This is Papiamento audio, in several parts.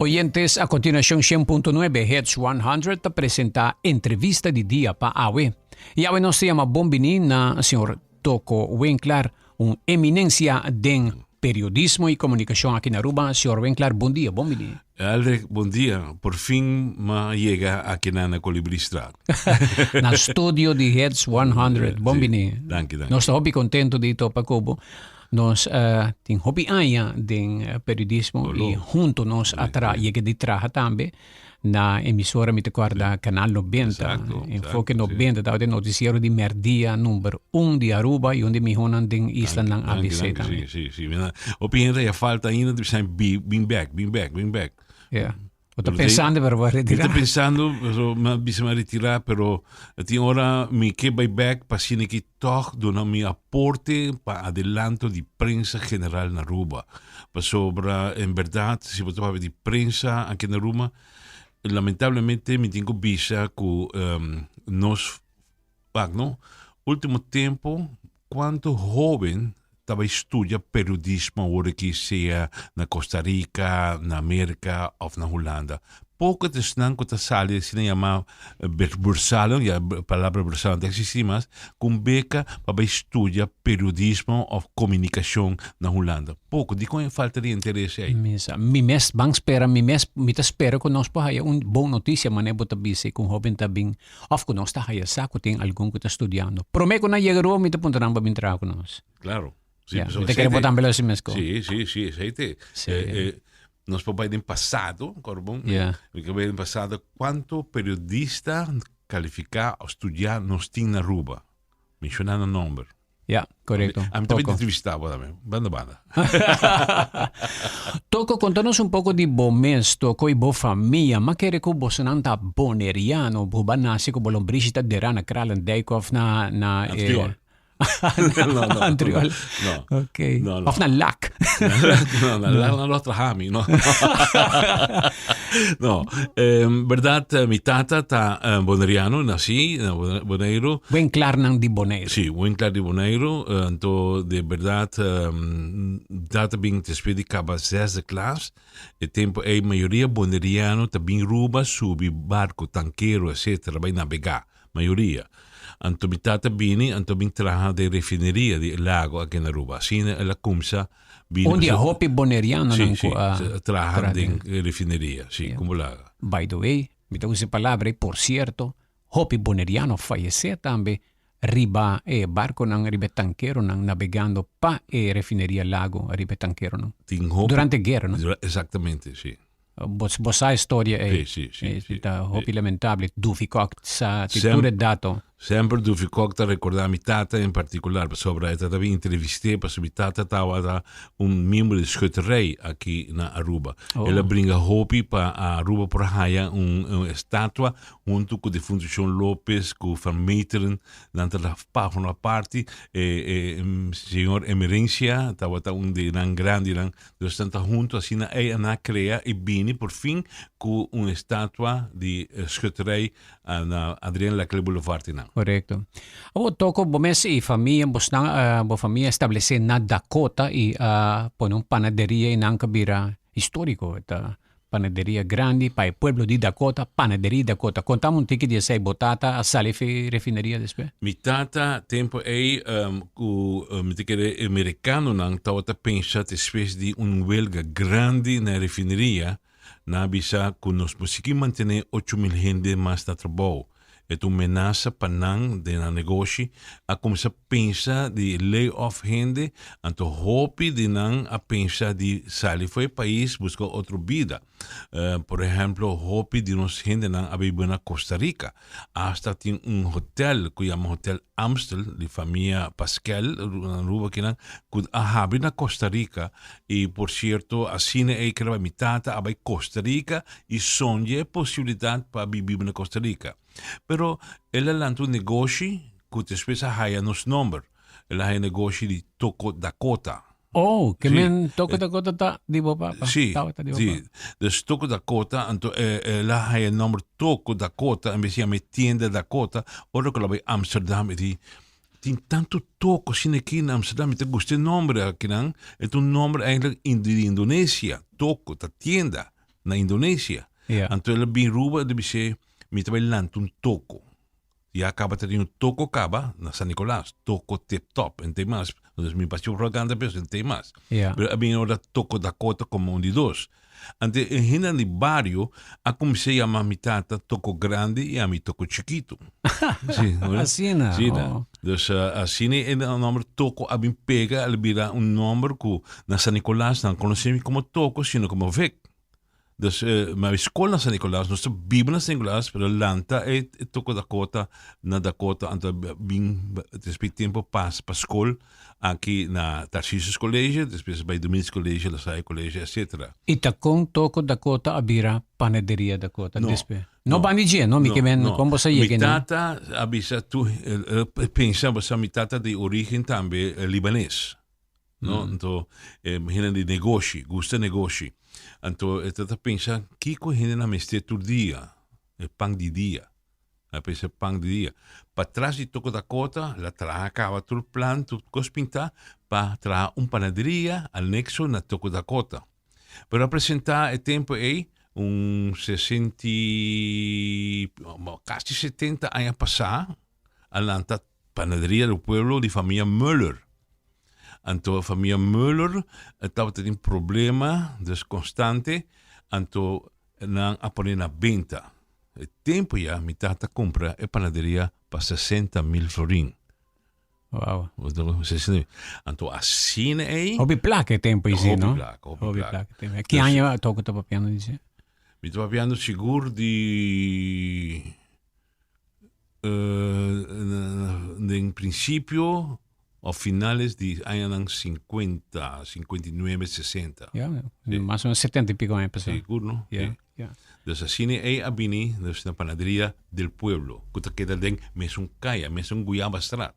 Oyentes, a continuacion 100.9 Hits 100 ta presenta entrevista di dia pa awe. Y awe nos ta yama bon bini na señor Toko Winklar, un eminencia den periodismo y comunicacion aki na Aruba. Señor Winklar, bon dia, bon bini. Aldrich, bon dia. Por fin m'a yega aki na na Colibristraat. Na studio di Hits 100. Bon bini. Danki, danki. Nos ta hopi contento di topa cu bo. Nos tin hopi aña den periodismo y hunto nos a tra yega di traha tambe na emisora mi ta corda Canal 90, Enfoke 90 tabata e noticiero di merdia number un di Aruba y un di mihonan den islanan ABC tambe. Si, si, si. Hopi hende ya falta ainda di bisa bin bek, bin bek, bin bek. Yeah. Bo ta pensando pero bo a retirá. Mi ta pensando, pero mi a bisa mi a retirá, pero tin ora mi ke bai bek pa asina ki tòg duna mi aporte pa adelanto di prensa general na Aruba. Pasobra en bèrdat si bo ta papia di prensa aki na Aruba, lamentablemente mi tin ku bisa ku nos Wak no, ultimo tempo cuanto hoben ta bay studia periodismo awor aki sea na Costa Rica, na America of na Hulanda. Poco ta esnan cu ta sali asina yama bursalen, ya palabra bursalen ta existi mas, cu un beca pa bay studia periodismo of comunicacion na Hulanda. Poco, dicon e falta di interes ey? Mi sa, mi mes ban spera, mi mes, mi ta spera cu nos por haya un bon noticia manera bo ta bisa cu un hoben ta bin Of ku nos ta haya sa ku tin algun ku ta studiando. Promé ku nan yega Roma mi ta puntra nan pa bin traha ku nos. Claro. Sí, yeah. Mi ta kere bo tambe lo hasi mesko. Sí, sí, sí, esei te. Sí. Eh, eh, nos por bai den pasado, Corbon. Yeah. Mi ke bai den pasado, cuanto periodista califica o studia nos tin na Aruba? Menciona nan nomber. Ja, korekto. A mi tambe entrevistá bo tambe. Banda banda. Toko, konta nos un poko di bo mes, Toko, i bo famia. M'a kere ku bosonan ta boneriano. Bo ba nase ku bo lombrishi ta derá na Kralendijk òf na na Antriol. No, no. Antriol. No. Ok. No, no. Òf na Lak. No, na Lak nan lo traha mi, no. No. Bèrdat mi tata ta boneriano, nasí na Boneiru. Winklarnan di Boneiru. Sí, winklar di Boneiru. Anto de bèrdat tata bin despues di kaba zesde klas. E tempu ei mayoria boneriano ta bin Ruba subi barku, tankero etcetera bai nabegá. Mayoria. Anto mi tata bini, anto bin traha den refineria di e lago aki na Aruba. Asina el a kumsa bini. Un di e hopi bonerianonan ku a traha den refineria, si, ku bo laga. By the way, mi ta usa e palabra ei, por sierto, hopi boneriano fayesé tambe riba e barkonan, riba e tankeronan nabegando pa e refineria Lago, riba e tankeronan. Tin hopi. Durante guera, no? Exactamente, si. Bo, bo sa e storia ei. Si, si, si, si. Ta hopi lamentable. Duffy Kok sa tin tur e dato. Semper Duffy Kok ta recorda mi tata en particular, pasobra e tata bin entrevist'é, pasobra mi tata tabata un miembro di schutterij aki na Aruba. Oh. El a bringa hopi pa Aruba por haya un, un estatua hunto cu difunto Shon Lopez, cu Van Meteren, nan ta pa forma parti. E, e, señor Emerencia tabata un di nan grandinan. Dus nan ta hunto asina ei a na crea y bini por fin cu un estatua di schutterij na Adrian Laclé Boulevard einan. Correcto. Awor Toko, bo mes y famia, bosnan, bo famia establece na Dakota y a pone un panaderia einan cu a bira historico. Ta panaderia grandi pa e pueblo di Dakota, Panaderia Dakota. Contame un tiki di esey, bo tata a sali fi refineria despues? Mi tata tempo ey cu mi ta kere e mericanonan tabata pensa despues di un welga grandi na e refineria, nan a bisa cu nos por sigui mantene 8000 hende mas na trabou. E ta un menasa pa nan den nan negoshi. A cuminsa pensa di lay off hende, anto hopi di nan a pensa di sali for e pais busca otro bida. Por ehemplo, hopi di nos hendenan a biba na Costa Rica. Hasta tin un hotel cu yama Hotel Amstel di famia Pasquel na Aruba kinan cu a habri na Costa Rica y por cierto asina ey kere bay mi tata a bay Costa Rica y sonja e posibilidad pa biba na Costa Rica. Pero el a lanta un negoshi cu despues a haya nos nomber. El a haya negoshi di Toko Dakota. Oh, ke men Toko Dakota ta di bo papa? Sí, Tabata di bo sí. papa. Dus Toko Dakota, anto el a haya e nomber Toko Dakota en bes di yama e tienda Dakota. Ora cu el a bay Amsterdam e di, tin tanto toko asina aki na Amsterdam, mi ta gusta e nomber akinan. E ta un nomber eigenlijk di Indonesia, Toko ta tienda. na Indonesia. Ja. Anto el a bin Ruba el a bis'é mi ta bai lanta un toko. Ya caba ta tin un toko caba na San Nicolas, toko tip top en te mas. Dus mi pasion propaganda p'es en te mas. Ja. Pero a bin ora toko Dakota como un di dos. Ante e hendenan di bario a cuminsa yama mi tata toko grandi y ami toko chikito. Sí, no? Asina, Sí, na. oh. Dus asina e nomber toko a bin pega, a bira un nomber cu na San Nicolas nan conoce mi como toko sino como Vic. Dus mi a skol na San Nicolas, nos ta biba na San Nicolas, pero lanta e toko Dakota na Dakota, anto bin despues tempo pas pa skol aki na Tarcisius College, despues bai Dominicus College, La Salle College, etcetera. I ta kon toko Dakota a bira Panaderia Dakota No, despues? No no, ban di dje, no? Mi ke no, men no. kon bo sa Mi yega nan? tata a bisa tu, pensa bo mi tata di origen tambe libanes. No? Anto e hende di negoshi, gusta negoshi. Anto e ta ta pensa kiko e hendenan mester tur dia, e pan di dia. A pensa pan di dia. Patras di Toko Dakota la traha kaba tur plan, tur kos pintá pa traha un panaderia anekso na Toko Dakota. Pero a presentá e tempu ei, un sesenta i, kasi setenta aña pasá, a lanta Panaderia del Pueblo di famia Muller. Anto famia Muller tabata tin problema dus constante, anto nan a pone na benta. E tempo ya mi tata cumpra e panaderia pa 60.000 florin. Wow. Anto asina ei. Hopi placa e tempo ei, Hopi no? placa, hopi Hopi placa. placa e tempo. Ki aña toko ta papiando di dje? Mi ta papiando sigur di Den principio of finales di añanan 50, 59, 60. Ja, mas o menos 70 y pico aña pasá. Sigur, no? Ja, ja. Dus asina ei a bini dus na Panaderia del Pueblo, ku ta keda den mesun kaya, mesun Guyabastraat.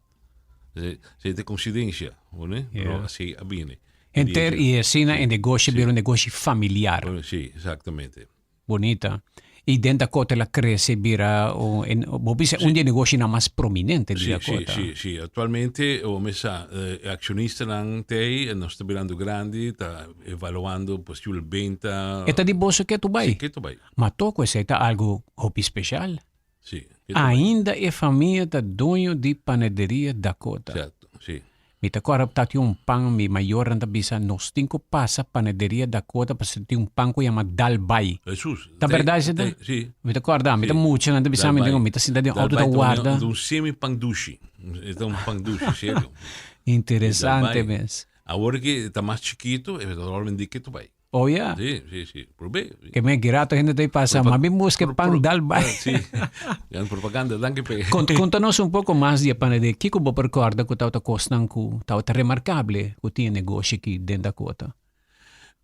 Esei ta coincidencia, hoor, Pero así a bini. Henter i asina e negoshi bira un negoshi familiar. Sí, exactamente. Bonita. I den Dakota el a crece bira un, en, bo bisa un di e negoshinan mas prominente di Sí, sí, Dakota. sí, sí. Actualmente, bo mes sa, e accionistanan t'ei, nos ta birando grandi, ta evaluando posible benta. E ta di boso ke tu bai? Sí, ke tu bai. Ma toko esei ta algo hopi special. Sí, ke tu bai. Ainda e famia ta doño di Panaderia Dakota. Exacto, sí. Mi ta kòrda ta tin un pan, mi mayornan ta bisa nos tin ku pasa panaderia Dakota pasobra tin un pan ku yama Dalbai. Hesus. Ta bèrdat esei ta? Si. Mi ta kòrda, mi ta mucha nan ta bisa mi, mi ta sinta den outo ta warda. Ta un semi pan dushi. E ta un pan dushi, serio. Interesante mes. Awor ki ta mas chikitu, e ta wòrdu bendí ke tu bai. Oh ya. Sí, sí, sí. Probé. Ke men ki rato hende ta pasa, ma bin buska e pan dal bai. Sí. Gran propaganda, danki pe. Konta nos un poko mas di e panaderia. Kiko bo por kòrda ku tabata kosnan ku tabata remarkable ku tin e negoshi aki den Dakota?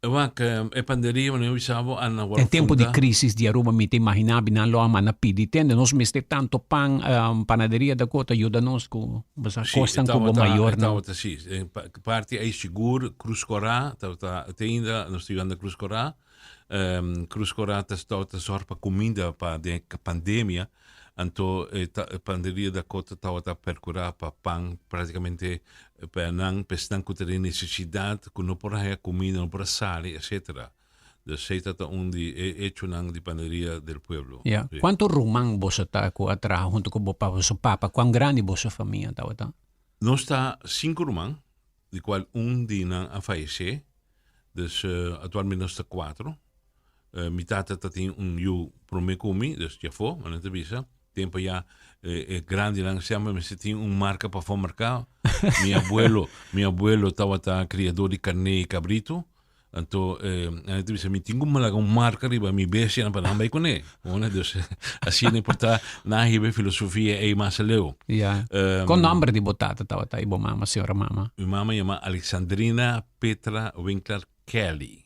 Wak, e panaderia manera mi bisa bo a na wòrdu Den tempu di funda. krisis di Aruba mi ta imaginá bi nan lo a manda pidi tende nos mester tanto pan, panaderia Dakota yuda nos ku Sí, kosnan ku bo tabata, mayornan. tabata sí. Parti ei sigur Cruz Corá tabata te ainda nos ta yanda Cruz Corá. Cruz Corá ta tabata sòrg pa kuminda pa den pandemia. Anto e ta e Panaderia Dakota tabata perkurá pa pan práktikamente pa nan pa esnan ku ta den nesesidat ku no por a haña kuminda, no por a sali etcetera. Dus esei ta un di e echonan di Panaderia del Pueblo. Ya. Kuantu ruman boso ta ku a traha huntu ku bo papa? Boso papa, kuan grandi boso famia tabata? Nos ta sinku ruman, di kual un di nan a fayesé, dus aktualmente nos ta kuatro. Mi tata ta tin un yu promé ku mi, dus djafó, manera ta bisa. Tempu ya e grandinan semper mester tin un marka pafó marká. Mi abuelo, mi abuelo tabata kriadó di karné i kabritu. Anto eh, a ta bisa mi tin ku laga un marka riba mi bestianan pa nan bai kuné. Hoor, dus asina por ta nan hiba e filosofia ei mas aleu. Ja. Kon nomber di bo tata tabata i bo mama, señora mama? Mi mama yama Alexandrina Petra Winkler Kelly.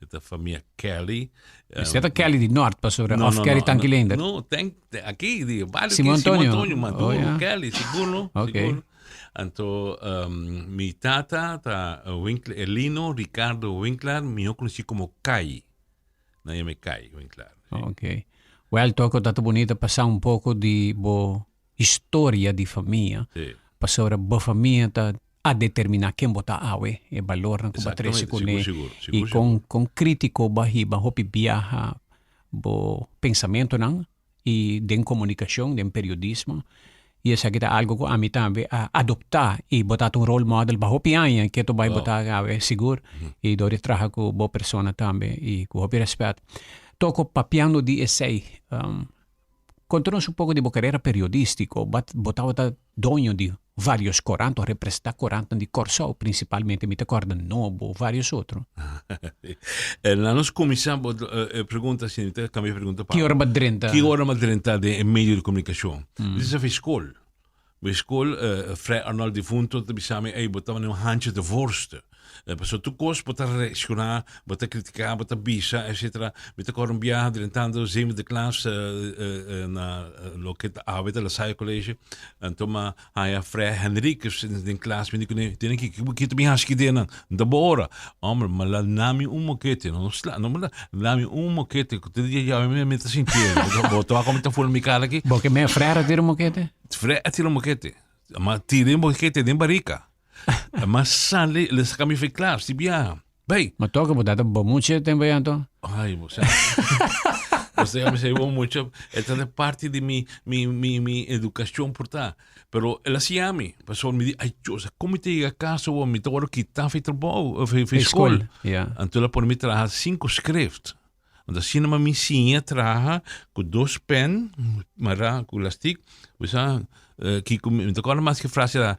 E ta famia Kelly. Mester ta Kelly di Noord pasobra No, of no, Kelly no, Tanki no, Leendert? No, ten, aki di barrio Simon ki Simon Antonio. Antonio, Maduro, Oh, ja. Kelly, sigur no? Ok. Sigur. Anto um, mi tata ta Winkler, Elino Ricardo Winkler, mihó konosí komo Kai. Nan yama e Kai Winkler. Sí. Ok. Wel, toko ta ta bunita pasa un poko di bo historia di famia. Sí. Pasobra bo famia ta. a determiná ken bo ta awe, e balornan ku bo a trese Exactamente, kuné sigur, sigur, i sigur, kon sigur. kon krítiko bo a hiba hopi biaha bo pensamentunan i den komunikashon, den periodismo. I esaki ta algu ku ami tambe a adoptá i bo ta un role model pa hopi aña ke to bai bo Wow. ta awe sigur i dor di traha ku bo persona tambe i ku hopi rèspèt. Toko papiando di esei, Konta nos un poko di bo karera periodístiko. Bo bo tabata doño di vários korant o representá korantnan di Kòrsou, prinsipalmente mi ta kòrda Nobo, vários otro. Na nos kuminsá bo e pregunta si mi ta kambia e pregunta pa Ki ora bo a drenta? Ki ora mi a drenta den e medio di komunikashon? Mi ta sa skol. Bij school, Frè Arnold Defunto ta bisa mi, ey, bo tabata un handje de voorste. Pasobra tur kos bo ta reakshoná, bo ta kritiká, bo ta bisa, etcetera. Mi ta kòrda un biaha drentando zevende klas na loke ta awe ta La Salle College. Anto mi a haña Frè Henriquez den klas, mi di kuné, tene aki, ki ta bin hasi aki den nan? No ta bo ora. Hombre, mi a la nami un mokete, no sla, no mi a nami un mokete, ku te dia djawe mi ta sintié. Bo ta wak komo mi ta fula mi kara aki. Bo ke mea Frè a tira un mokete? Fre a tira un mokete. Ma tira un mokete den barika. Ma sali, le saka mi fe klaar, si biaha. Bay. Ma toka bo tata bo mucha tempo ya anto? Ay, bo sa. Bo sa mi bo mucha. E ta parte di mi mi mi mi educacion por ta. Pero el a siña mi. Pasobra mi di, ay Dios, como mi ta yega casa bo? Mi ta wòrdu kita fi trabou, fi fi skol. Ja. Anto el a pone mi traha cinco schrift. Anto asina mi siña traha ku dos pen mará ku lastik. Bo sa kiko mi ta kòrda mas ki frase era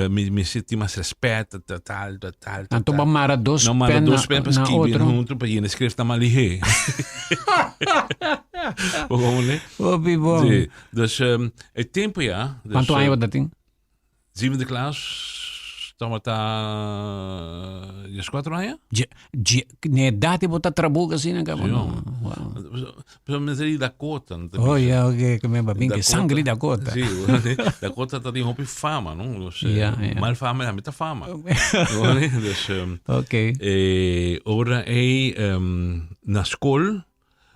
mi mester tin mas rèspèt ta tal ta tal ta Anto bo mara dos No mara pen dos pen pa na skibi otro. huntu pa yena skrift nan mas lihé. Bo komprendé? Hopi bon. Sí. Dus e tempu ya. Dus, Kuantu aña bo ta tin? Zevende klas tabata dieskuatro aña. Dje, dje, na edat di bo ta trabuka asina kaba? Sí, No. hombre. Wow. Pero mi ta di Dakota. No ta Oh, bisa. ja, oké, okay. Me babin que Dakota. sangre Dakota. Sí, Dakota ta tin hopi fama, no? Dus, Ja, ja. Mal fama, a mi ta fama. Dus, Oké. ora ei na skol,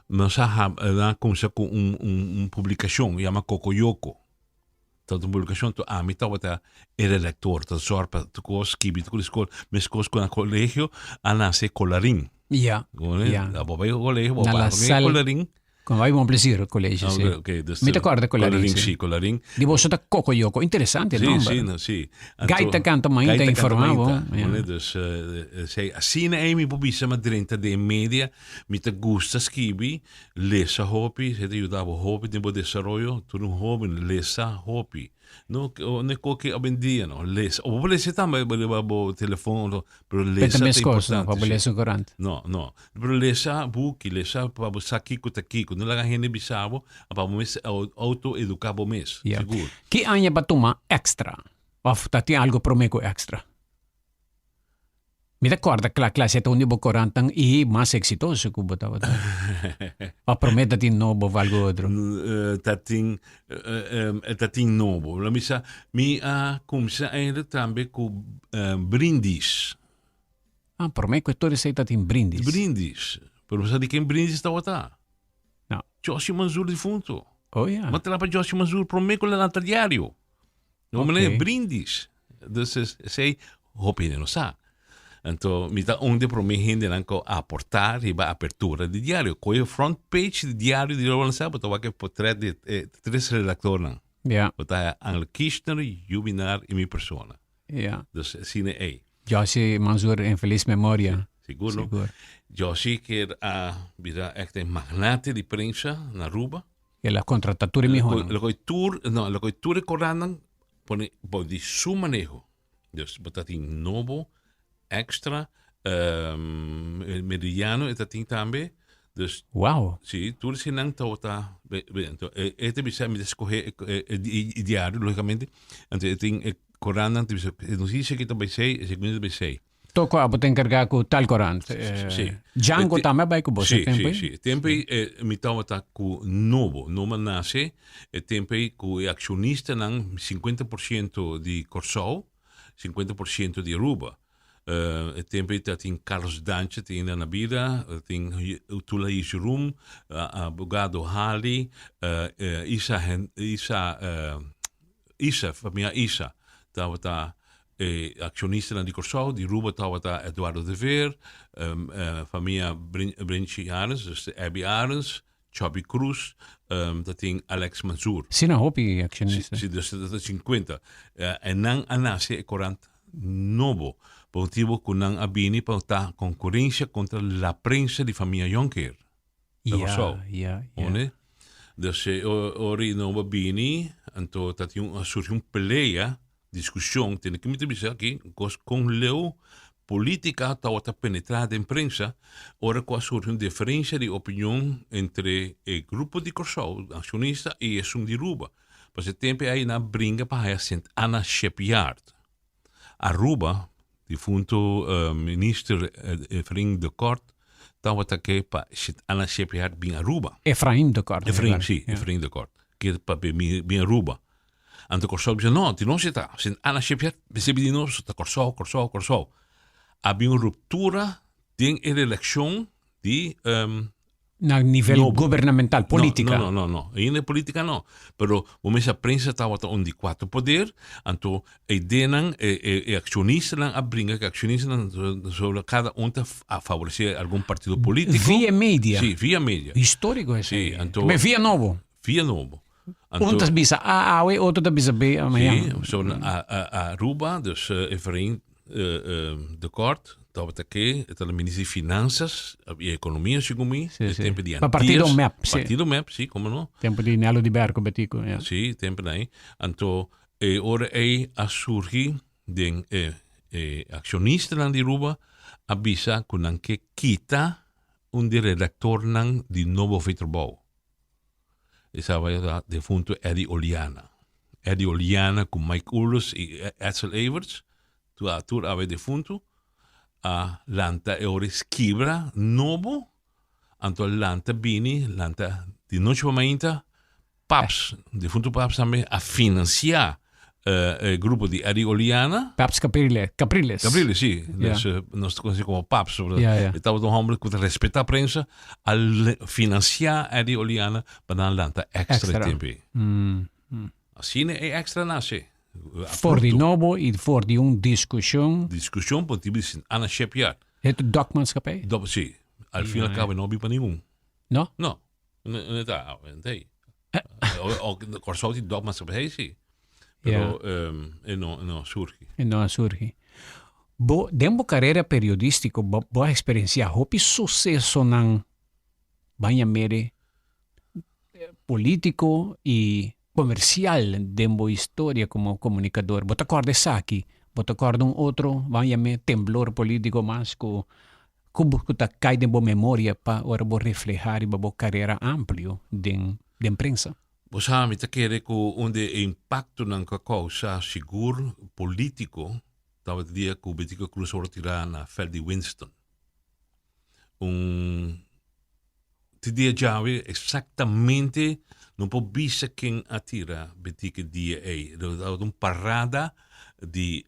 nos a hab, nan a kuminsá ku un, un, un publikashon, yama Kokoyoko. Ta un publicacion tu ami tabata e redactor, ta zorg pa tur cos skibi tur di scol, mescos cu na colegio a nace colarin. Ja, Como ja. Bo bay colegio, bo Na La pa con e Salle. colarin. Con bay bon plezier colegio, Ah, sí. ok, ok, dus Mi ta corda colarin, Colarin, sí. sí, colarin. Di boso ta Kokoyoko, interesante Sí, nomber. sí, no, sí. Anto, Gaita canta mainta gaita canta informa bo. mainta, Ja. no, Dus, sei, asina ei mi por bisa ma drenta den media, mi ta gusta skibi, Lesa hopi, esei ta yuda bo hopi den bo desaroyo. Tur un hoben lesa hopi. No, no e koke awendia no, lesa. O bo por lesa tambe riba bo telefon, pero Pero lesa ta ta meskos, no, pa importante, bo si. lesa un korant. No, no. Pero lesa buki, lesa pa bo sa kiko ta kiko. No laga hende bisa bo, pa bo mes auto-eduka bo mes, Ya. sigur. Ki aña bo a tuma extra? Of ta tin algo prome ku extra? Mi ta kòrda kla kla si e ta un di bo korantnan i mas eksitoso ku bo tabata. Of promé ta tin nobo of algu otro? Ta tin, e ta tin nobo. Lo mi sa, mi a kumsa eindelijk tambe ku brindis. Ah, promé ku e tur esei ta tin brindis. Brindis. Pero bo sa di ken brindis tabata? No. Joshi Manzoor difunto. Oh ya. Mi a traha pa Joshi Manzoor promé ku el a lanta diario. No Ok. meneer brindis. Dus esei hopi hende no sa. Anto mi ta un di e prome hendenan ku a aportá riba apertura di diario. Koe e front page di diario di Roland Sa bo ta wak e potret di e tres redaktornan. Ja. Bo ta haya Angel Kirchner, Jubinar i mi persona. Ja. Dus asina ei. Joshi Manzoor en feliz memoria. Sigur no. Sigur. Joshi kier a bira echt e magnate di prensa na Aruba. El a contrata tur e mihonan. El a koe tur, no, el a koe tur e korannan pone bou di su maneho. Dus bo ta tin Nobo, Extra, Meridiano e ta tin tambe. Dus, Wow. si, tur eseinan tabata, anto e ta bisa mi ta skohe e diario logicamente, anto e tin e korannan ta bisa e notisia aki ta bai sei, esei ta bai sei. Toko abo ta enkargá ku tal korant. Sí. Django tambe a bai ku bo Sí, e tempu sí, ei? sí. E tempu ei mi tabata ku Nobo. Nobo a nase e tempu ei ku e akshonistanan sinkuenta por siento di Kòrsou, sinkuenta por siento di Aruba. E tempu ei tatin Carlos Dantje tin ainda na bida, tin Tula Yishurum, abogado Hali, Isa Isa, Isa, famia Isa tabata. E accionistanan di Corsou, di Ruba tabata Eduardo de Veer, famia Brinchi Arends, dus de Abby Arends, Chubby Cruz, ta tin Alex Mansour. Si nan hopi accionista. Si, dus ta 50. En nan a nace e corant nobo, pa motibo cu nan a bini pa ta concurencia contra La Prensa di famia Jonker. Na Corsou. One. Dus ora e nobo a bini, anto ta tin un, a surgi un pelea, discusion, tene ki mi ta bisa aki, cos con leu politica tabata penetra den prensa, ora cu a surgi un diferencia di opinion entre e grupo di Corsou, accionista, y esun di Ruba. Pasobra e tempo ei nan a bringa pa haya Sint Anna Shipyard. Aruba, difunto minister Efrain de Kort tabata ke pa Sint Anna Shipyard bin Aruba. Efrain de Kort. Efrain, si, Efrain de Kort. Ke pa bin Aruba. Anto Kòrsou bisa, no, di nos e ta. Sint Anna Shipyard mester bin di nos, ta Kòrsou, Kòrsou, Kòrsou. A bin un ruptura den e relashon di Na nivel Nobo. gubernamental, politica. No, no, no, no. Ainda politica no. Pero bo mester prensa tabata un di cuatro poder, anto e ideanan, e, e, e accionistanan a bringa cu accionistanan sobre cada un ta a favorece algun partido politico. Via media. Sí, via media. Historico esey. Sí, anto Be via nobo. Via nobo. Un ta bisa A awe, otro ta bisa B mañana. Sí, so na Aruba, dus Efrain de Kort tabata ke, e tabata minister di Finanzas y Economia segun mi, Sí, e sí. tempo di Pa partido Antillas. MEP, sí. Partido MEP, sí, como no. Tempo di Nelo di Berco Betico, ja. Sí, tempo dai. Anto e ora ei a surgi den e e accionistanan di Aruba a bisa cu nan ke kita un di redactornan di Nobo Veterbouw. Esaba ta defunto Eddie Oliana. Eddie Oliana ku Mike Ulrus i Edsel Everts, tur a tur awe defunto, a lanta e ora skibra nobo, anto a lanta bini, lanta di nochi pa mainta, Paps, defunto Paps tambe a finansia e grupo di Eddie Oliana. Paps Capriles. Capriles. Capriles, sí. Ja. Dus, nos ta conocí como Paps. Ja, ja. E tabata un hombre cu ta respeta prensa, a financia Eddie Oliana pa nan lanta extra, Extra. tempo ei. Asina e extra nace. For di nobo y for di un discusion. Discusion por tibi sin Anna Shipyard. Het dokmaatschappij? Dok, sí. Al fin al Ja, cabo no bi pa ningun. No? No. No ta, no ta. O, Kòrsou tin dòkmaatschappij, sí. Pero e no, no surgi. E no a surgi. Bo, den bo karera periodístiko, bo, bo a eksperensiá hopi susesonan, baña mere polítiko i komersial den bo historia komo komunikador. Bo ta kòrda esaki? Bo ta kòrda un otro, baña me, temblor polítiko mas ku Ku bo ku ta kai den bo memoria pa ora bo reflehá riba bo karera amplio den den prensa? Bo sa, mi ta kere ku un di e impaktonan ku a kousa sigur polítiko tabata dia ku Betico Cruz a wòrdu tirá na vèlt di Winston. Un te dia djawe eksaktamente no por bisa ken a tira Betico e dia ei. Tabata un parada di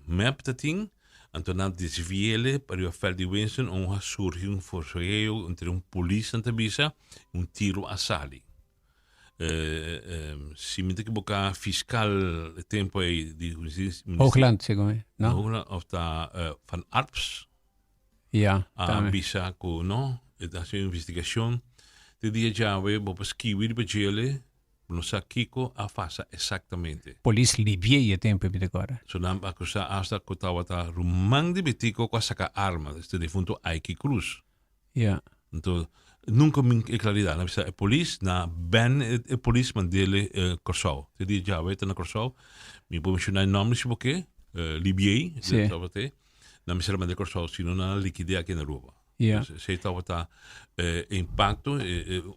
mep ta tin. Anto nan desviele pa riba veld di Winston un a surgi un forcejeo entre un polis nan ta bisa un tiro a sali. Si mi ta ekiboka fiscal e tempo ei di Hoogland segun mi, no? Hoogland of ta Van Arps Ja, a tambe. bisa ku no, e ta hasi un investigacion. Te dia djawe bo por skibi riba djele Bo no sa kiko a pasa exactamente. Polis libié e tempo mi ta acorda. So nan a acusa hasta cu tabata ruman di Betico cu a saca arma, este difunto Aiky Cruz. Ja. Entonces, nunca min e claridad. Nan bisa e polis na ben e polis mandele Corsou. Te dia djawe ta na Corsou. Mi por menciona e nomber si bo ke, Libié, Sí. tabata. Nan mester a manda Corsou, si no nan a liquidé aki na Aruba. Ja. Esei tabata e impacto,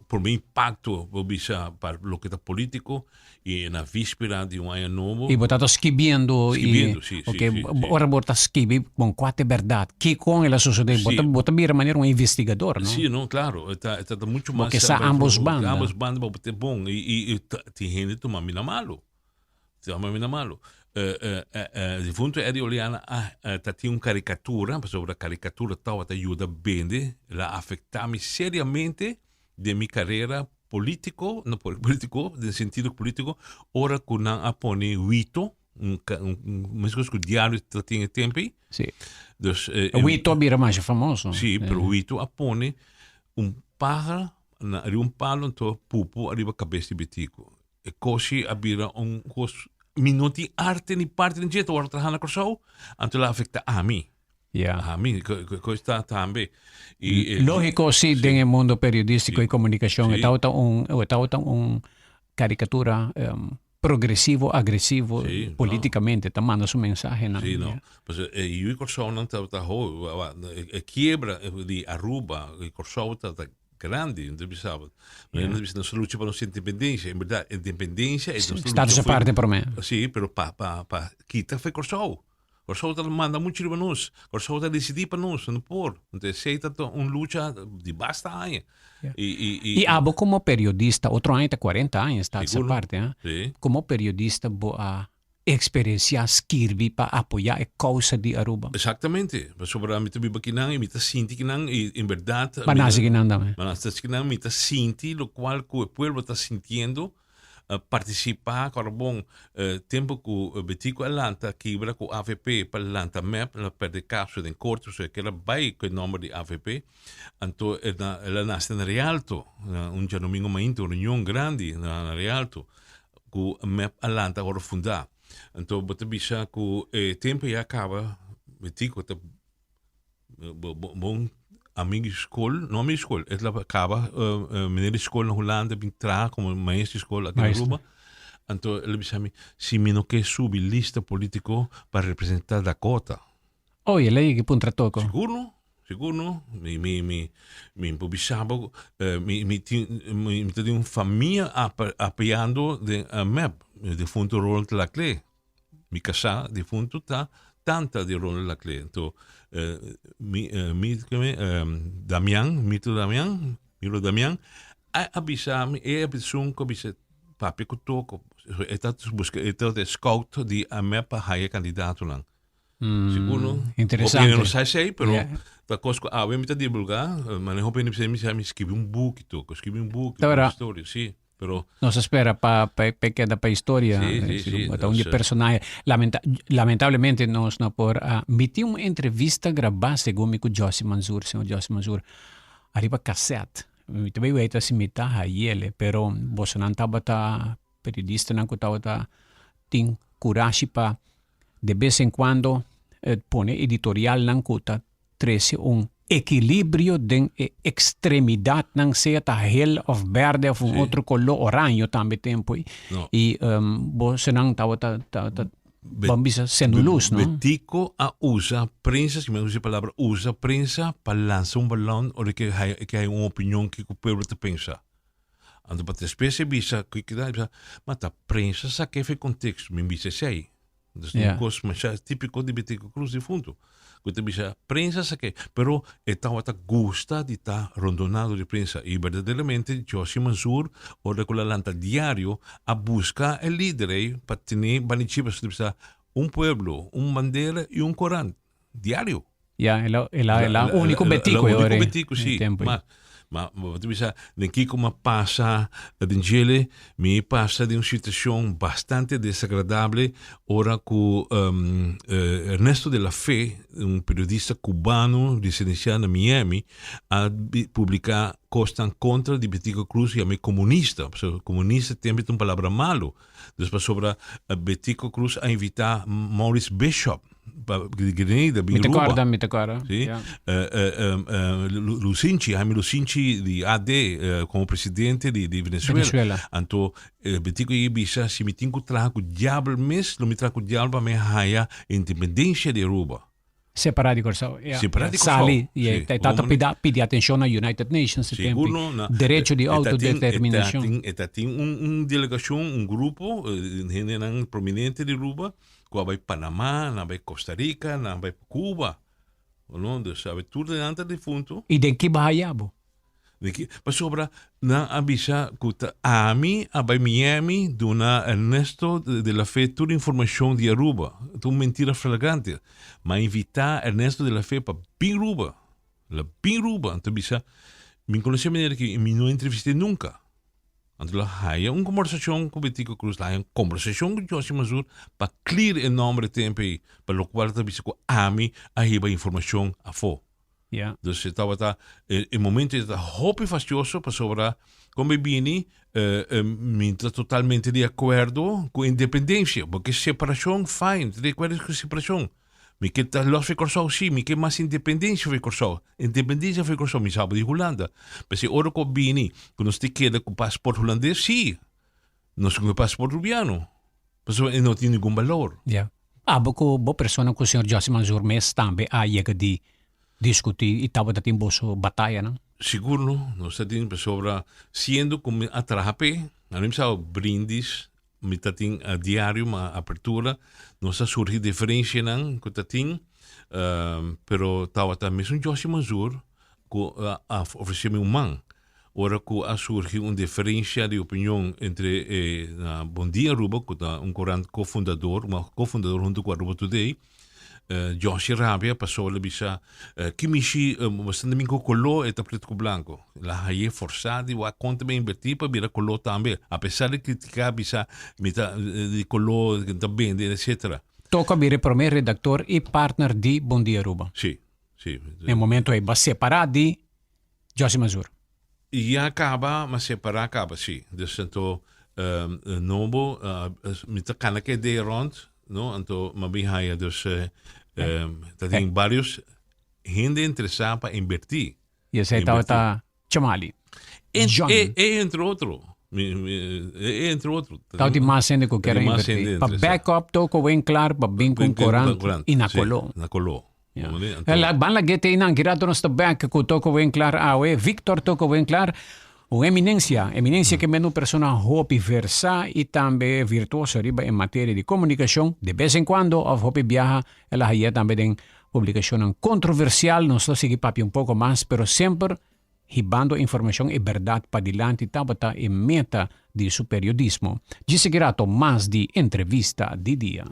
prome impacto bo bisa pa loke ta politico y na vispera di un aña nobo. Y bo ta ta skibiendo. Skibiendo, si, si, Ok, si, si. ora bo ta skibi bon cua ta e berdad, kiko el a sucede, bo ta, Si. bo ta bira manera un investigador, no? Si, no, claro, e ta, e ta mucho Bo mas. ke sa ambos banda. Ambos banda bo ta bon y, y, y tin hende tuma mi na malo. Tuma mi na malo. Difunto Eddie Oleana a ta tin un caricatura, pasobra caricatura tabata yuda bende, el a afecta mi seriamente den mi carera politico, no politico, den sentido politico, ora cu nan a pone Wito. Un, un, un, mescos cu diario ta tin e tempo ei. Si. Dus, eh, Wito a bira masha famoso. Sí, pero Wito a pone un paja na riba un palo anto pupu ariba cabes di Betico. E koshi a bira un kos mi no tin arte ni parte den dje, ta wòrdu traha na Kòrsou, anto el a afektá ami. Ja. Ami, kos ta tambe. I, e, Lógico, sí, den e mundo periodístico y comunicación, e tabata un, e tabata un caricatura progresivo, agresivo Sí, no. políticamente, ta manda su mensahenan. Sí, no. Pues e yu di Kòrsounan tabata ho, e kiebra di Aruba i Kòrsou tabata grandi, no ta bisa bo. No ta bisa nos lucha pa nos independencia, en berdad independencia e nos Status lucha fue aparte promé. Sí, pero pa pa pa kita fue Kòrsou. Kòrsou ta manda muchu riba nos, Kòrsou ta disidí pa nos, no por. Entonces esei ta un lucha di basta aña. I i i I abo komo periodista, otro aña ta 40 aña status Sigur. aparte, ha? Sí. Komo periodista bo a Experienciá skirbi pa apoyá e kousa di Aruba. Exactamente, pasobra mi ta biba kinan y mi ta sinti kinan y en berdad Ba nace kinan tambe. Ba nace kinan, mi ta sinti locual cu e pueblo ta sintiendo, participa cu bon tempo cu Betico a lanta kibra cu avp pa lanta mep, el a perde caso den corte pasobra e keda bay cu e nomber di avp, anto el a nace na Rialto, un djadomingo mainta un reunion grandi na Rialto. Ku mep a lanta ora fundá. Anto bo ta bisa ku e tempu ya kaba, Betico ta bon amigu di skol, no amigu di skol, e ta kaba meneer di skol na Hulanda bin traha komo maestro di skol aki na Aruba. Anto el a bisa mi, si mi no ke subi lista politiko pa representá Dakota. Oh, y el a yega puntra toko. Sigur no, sigur no. Mi, mi, mi, mi por bisa bo, mi, mi tin, mi, mi ta den un famia apoyando den MEP, e difunto Ronald Laclé. Mi kasá difunto ta tanta di Ronald Laclé. Anto, mi, mi, keme, Damian, Mito Damian, Milo Damian, a, a bisa mi, e a bisa un ku a bisa papia ku toko. E ta buska, e ta scout di MEP pa haya kandidatonan. Sigur no. Interesante. Hopi hende no sa esei, pero Yeah. ta kos ku awe mi ta divulgá, ma hopi hende bisa mi sa mi skibi un buki tok, skibi un buki, Ta un verdad. historia, sí, pero Nos a spera pa pa pa keda pa historia. Sí, sí, Si sí, ta un di nos, personahe. Lamenta lamentablemente nos no por a mi tin un entrevista grabá segun mi ku Jossy Mansur, señor Jossy Mansur, ariba cassette. Mi ta bay weta si mi ta hayele, pero bosonan tabata periodistanan ku tabata tin kurashi pa de bes en cuando pone editorialnan cu ta trece un equilibrio den e extremidadnan, sea ta geel of berde of un otro color, oraño tambe tempo ey. Y bosonan tabata tabata ban bisa sendo luz, no? Betico a usa prensa, si mi a usa e palabra usa prensa pa lansa un balon ora ke hay un opinion kico pueblo ta pensa. Anto pa despues e bisa ku keda e bisa, ma ta prensa sa ke fe konteksto, mi bisa esei. Dus un kos masha típiko di Betico Cruz difunto. Ku ta bisa prensa sa ke, pero e tabata gusta di ta rondonado di prensa. I berdaderamente Jossy Mansur ora ku el a lanta diario a buska e lider ei pa tene banichi pasobra ta bisa un pueblo, un bandera i un korant. Diario. Ya, el a, el a, el a único betico El único betico, sí. Ma, ma, ma te bisa, den kiko ma pasa den djele, mi pasa den un situacion bastante desagradable ora cu um, Ernesto de la Fe, un periodista cubano residenciado na Miami, a publica cosnan contra di Betico Cruz y a mi comunista. So, comunista tempo ta un palabra malo. Dus pasobra Betico Cruz a invita Maurice Bishop pa di Grenada bin Mi ta Aruba. corda, mi ta corda. Sí. Ja. Eh, eh, em, eh, Lu- Lusinchi, Jaime Lusinchi di AD, eh, como presidente di, di Venezuela. Venezuela. Anto, eh, Betico e bisa, si mi tin ku traha ku diabel mes, lo mi traha ku diabel pa mi haya independencia di Aruba. Separá di Kòrsou. Ja. Separá di Kòrsou. Sali i e Sí. tata pida pidi atenshon na United Nations e tempu. Sigur no. Na, Derecho di e ta tin, autodeterminashon. E ta tin, e ta tin un, un delegashon, un grupo, hendenan prominente di Aruba ku a bai Panamá, nan a bai Costa Rica, nan a bai Cuba. No, dus a bai tur nan ta difunto. I den ki baha bo? Den ki, pasobra nan a bisa ku ta ami a bai Miami duna Ernesto de la Fe tur informashon di Aruba. Ta un mentira flagrante. Mi a invitá Ernesto de la Fe pa bin Aruba. El a bin Aruba. Anto bisa, mi konosé manera ki mi no a entrevist'é nunka. Anto lo haya un kombersashon ku Betico Croes, lo haya un kombersashon ku Joshi Mansur pa clear e nomber e tempo ei, pa lokual ta bisa ku ami a hiba informashon afó. Ja. Dus e tabata, e, e momento ei tabata hopi fastioso pasobra kon mi bini eh, eh, mi ta totalmente di akuerdo ku independensia, porque separashon fine, mi ta di akuerdo ku separashon. Mi ke ta los fi Kòrsou, sí, mi ke mas independensia fi Kòrsou. Independensia fi Kòrsou, mi saba di Hulanda. P'esei ora ku a bini ku nos ta keda ku pasport hulandes, sí, nos ku e pasport rubiano. Pasobra e no tin ningun balor. Ja. Abo ku bo persona ku señor Jossy Manzoor mes tambe a yega di diskutí i tabata tin boso batayanan? Sigur no, nos ta tin pasobra siendo ku mi a traha p'e, a mi sa brindis Mi ta tin a diario ma apertura nos a surgi diferencianan cu ta tin pero tawata mesun Joshi Manzoor cu a ofrece mi un man ora cu a surgi un diferencia di opinion entre e na Bon Dia Aruba cu ta un corant cofundador cofundador hunto cu Aruba Today Joshi rabia pasobra el a bisa ki mishi bastante min ku koló e ta pretu ku blanko. El a haye forsá di wak konta mi a invertí pa bira koló tambe apesar di kritiká bisa mi ta di koló ta bende etcetera. Toko a bira e promé redaktor i partner di Bon Dia Aruba. Sí, sí. Na e momento ei bo a separá di Joshi Mazur. Ya kaba, m'a separá kaba, sí. Dus anto nobo mi ta kana ke idea rond, no? Anto m'a bin haya dus ta tin varios hende interesá pa invertí. I esei tabata Chamali. John. E entre otro. E entre otro. Tabatin mas hende ku kier a invertí. Pa back up toko wen klar pa bin ku un korant i na koló. Na koló. La ban lag'é te einan, ki rato nos ta bek ku Toko Winklar awe. Victor Toko Winklar, un eminencia, eminencia ke men un persona hopi versá i tambe virtuoso riba e materia di komunikashon. De bes en kuando òf hopi biaha el a hañ'é tambe den publikashonnan kontroversial. Nos lo sigui papia un poko mas, pero semper hibando informashon i bèrdat padilanti tabata e meta di su periodismo. Djis e ki rato mas di Entrevista di Dia.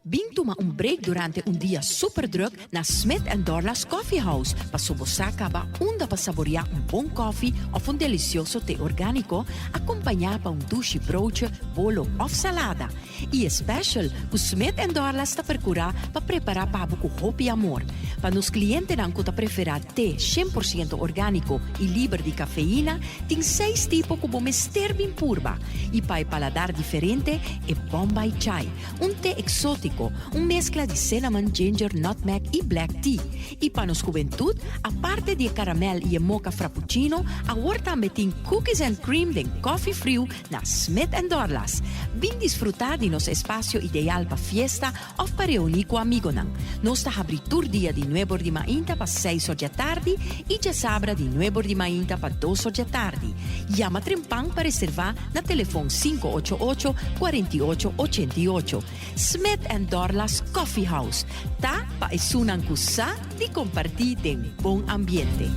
Bin tuma un break durante un dia super druk na Smith and Dorlas Coffee House paso bo sa caba unda pa saborea un bon koffie of un delicioso te organico acompaña pa un dushi broodje, bolo of salada. I e special ku Smith and Dorlas ta perkurá pa prepará pa bo ku hopi amor. Pa nos klientenan ku ta preferá te 100% orgániko i liber di kafeina, tin seis tipo ku bo mester bin purba. I pa e paladar diferente, e Bombay Chai, un te eksótiko, un meskla di cinnamon, ginger, nutmeg i black tea. I pa nos hubentut, aparte di e karamèl i e mocha frappuccino, awor tambe tin cookies and cream den kòfi friu Na Smith and Dorlas, bin disfrutá di nos espasio ideal pa fiesta òf pa reuní ku amigonan. Nos ta habrí tur dia di nuebor di mainta pa seis or djatardi i djasabra di nuebor di mainta pa dos or djatardi. Yama trempan pa reservá na telefon 588 48 88. Smith and Dorlas Coffee House ta pa esunnan ku sa di kompartí den bon ambiente.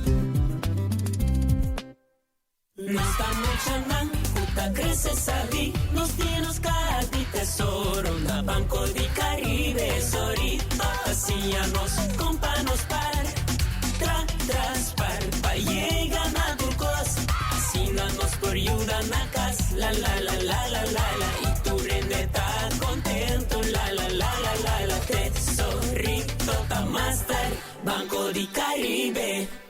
Nos ta muchanan ku ta krese sabí, nos tin nos kaha di tesoro na Banco di Caribe. Zorito ta siña nos kon pa nos par, tra tras par pa yega na tur kos. Asina nos por yuda na kas, la la la la la la la, i tur hende ta kontento, la la la la la la. Tesorito ta master, Banco di Caribe.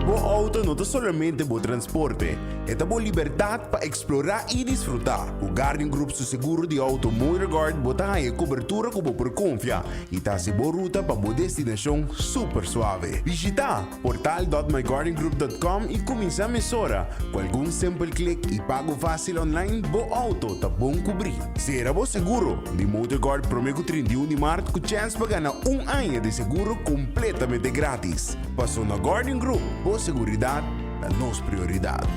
Bo auto no ta solamente bo transporte, e ta bo libertad pa explora y disfruta. Cu Guardian Group su seguro di auto MotorGuard bo ta haya cobertura cu bo por confia y ta haci bo ruta pa bo destinacion super suave. Bishita portal.myguardiangroup.com y cuminsa mesora. Cu algun simpel click y pago facil online bo auto ta bon cubri. Cera bo seguro di MotorGuard prome cu 31 di maart cu chance pa gana un aña di seguro completamente gratis. Paso na Guardian Group, bo seguridad ta nos prioridad.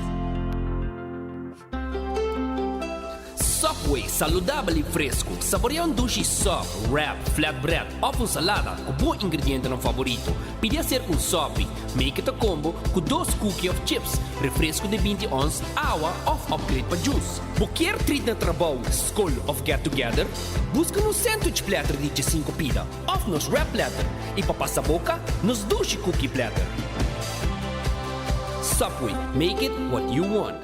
Subway, saludabel y fresco. Saborea un dushi sub, wrap, flatbread of un salada cu bo ingredientenan favorito. Pidi acerca un sopi, make it a combo, cu dos cookie of chips, refresco di binti ons, awa of upgrade pa juice. Bo kier treat na trabou, scol of get together? Busca nos sandwich platter di djesinco pida of nos wrap platter y pa pasa boca, nos dushi cookie platter. Subway, make it what you want.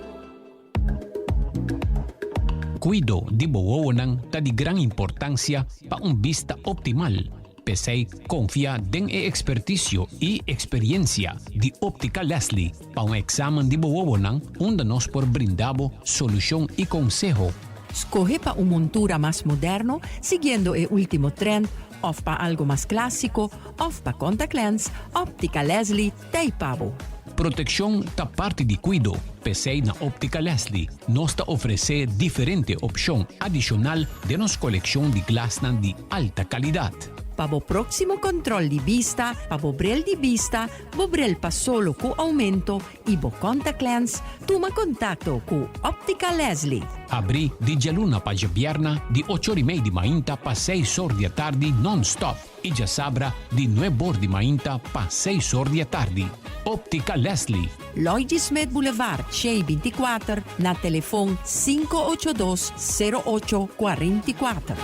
Kuido di bo wowonan ta di gran importansia pa un bista optimal. P'esei konfia den e ekspertisio i eksperiensia di Optica Leslie pa un eksamen di bo wowonan unda nos por brinda bo solushon i konseho. Skohe pa un montura mas moderno siguiendo e ultimo trend of pa algo mas klasiko of pa contact lens, Optica Leslie T'ei pa bo. Protekshon ta parti di kuido, p'esei na Optica Leslie nos ta ofresé diferente opshon adishonal den nos kolekshon di glasnan di alta kalidat. Pa bo próksimo kòntròl di bista, pa bo brel di bista, bo brel pa solo ku oumento i bo kòntaklèns, tuma kontakto ku Optica Leslie. Abrí di djaluna pa djabièrna di ocho or i mei di mainta pa seis or di atardi nònstòp. I djasabra di nuebor di mainta pa seis or di atardi. Optica Leslie. Lloyd G. Smith Boulevard, Shei 24, na telefon 582 08 44.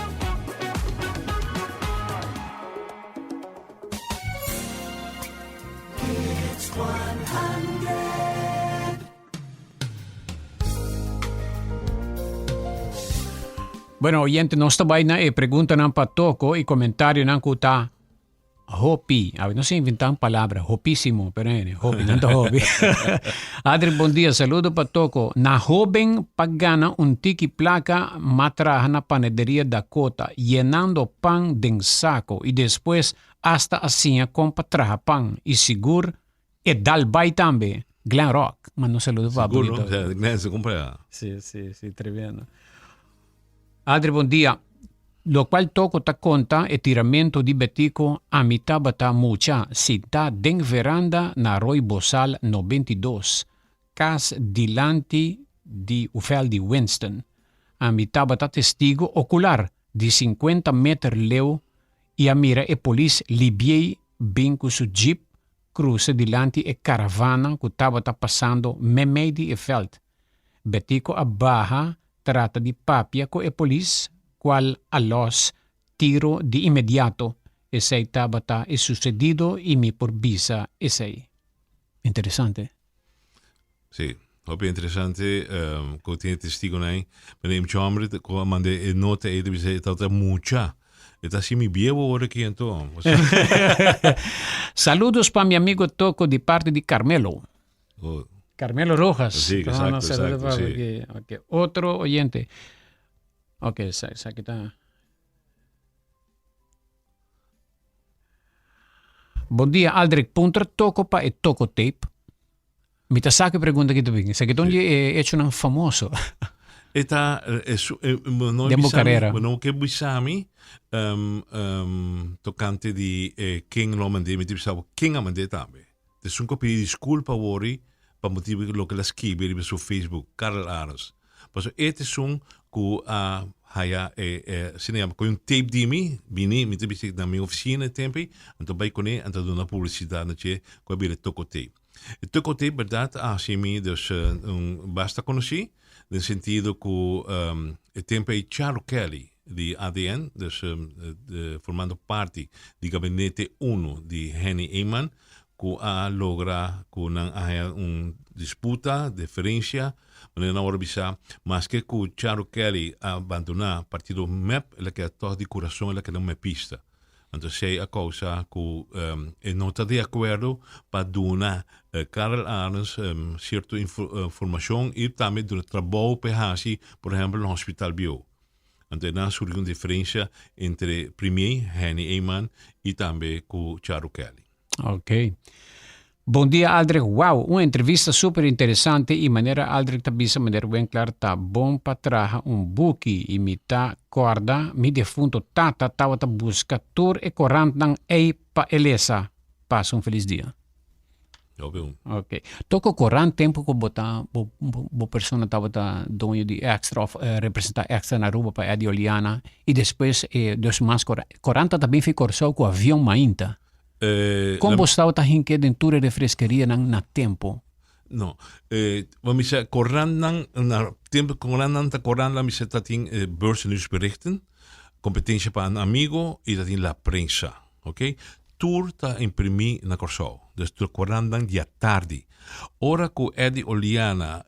Bueno, oyente, nos ta bai na e preguntanan pa Toko i komentarionan ku ta hopi. A no se inventan palabra, hopisimo, pero ene, hopi, nan ta hopi. Adri, bon dia, saludo pa Toko. Na hoben pa gana un tiki plaka, ma traha na panaderia Dakota, yenando pan den sako i despues hasta a siña kon pa traha pan i sigur E dal bai tambe. Glen Rock. Manda un saludo pa Seguro, no? O Glen se compra. Sí, sí, sí, tremendo. Adri, bon dia. Locual Toko ta conta e tiramento di Betico ami tabata mucha sinta den veranda na Rooi Bosal 92, cas dilanti di ufel di Winston. Ami tabata testigo ocular di 50 meter leu i a mira e polis libiei bin ku su jeep krusa dilanti e karavana ku tabata pasando meimei di e vèlt. Betico a baha trata di papia ku e polis, kual a lòs tiro di inmediato. Esei tabata e susedido i mi por bisa esei. Interesante. Sí, hopi interesante um, ku tin e testigonan ei. Pero e mucha hombre ku a manda e nota ei ta bisa e tabata mucha. E ta hasi mi biebu awor aki anto. Saludos pa mi amigo Toko di parte di Carmelo. Oh. Carmelo Rojas. Sí, No, no, exacto, saludos exacto, pa sí. porque, ok. Otro oyente. Ok, sa, sa kita. Bon dia Aldrich, puntra Toko pa e Toko tape. Mi ta sa ku e pregunta aki ta bin. Esaki ta un di e echonan famoso. E ta, e su, e, bo no Den bo bisa mi, karera. bo no ke bisa mi, um, um, tokante di e ken lo mand'é, mi ta bisa bo ken a mand'é tambe. Ta esun ku a pidi diskulpa awor pa motibu di loke el a skibi riba su Facebook, Karel Arends. Pasobra e ta esun ku a haya e, e, asina yama, kohe un tape di mi, bini, mi ta bisa na mi ofisina e tempu ei, anto bai kuné, anto a duna publisidat na dje ku a bira e toko tape. E toko tape berdad a hasi mi dus un basta konosí, den sentido ku e tempu ei Charo Kelly di ADN, dus formando parti di gabinete uno di Henny Eman, ku a logra ku nan a haña un disputa, diferensia, manera nan wòrdu bisa, maske ku Charo Kelly a bandoná partido mep, el a keda tòg di kurason, el a keda un mepista. Anto esei a kousa ku e no ta di akuerdo pa duna Karel Arends sierto informashon i tambe duna trabou pa e hasi, por ehèmpel na Hospital Bieu. Anto einan a surgi un diferensia entre Premier Henny Eman i tambe ku Charo Kelly. Ok. Bon dia Aldrich, wow, un entrevista super interesante y manera Aldrich ta bisa meneer Winklaar ta bon pa traha un buki y mi ta corda mi defunto tata tabata busca tur e corantnan ey pa e lesa. Pasa un feliz dia. Hopi un. Ok. Toko korant tempo ku bo ta bo bo persona tabata doño di Extra of representa Extra na Aruba pa Eddy Oliana y despues e dus mas korant. Korant ta bin fi Kòrsou ku avion mainta. Kon bo tabata hinke den tur e refreskerianan na tempo? No. Bo misa korantnan na tempo korantnan ta korant la misa ta tin beursnieuwsberichten, competencia pa un amigo y ta tin La Prensa. Ok. Tur ta imprimí na Kòrsou. Dus tur korantnan di atardi. Ora ku Eddy Oliana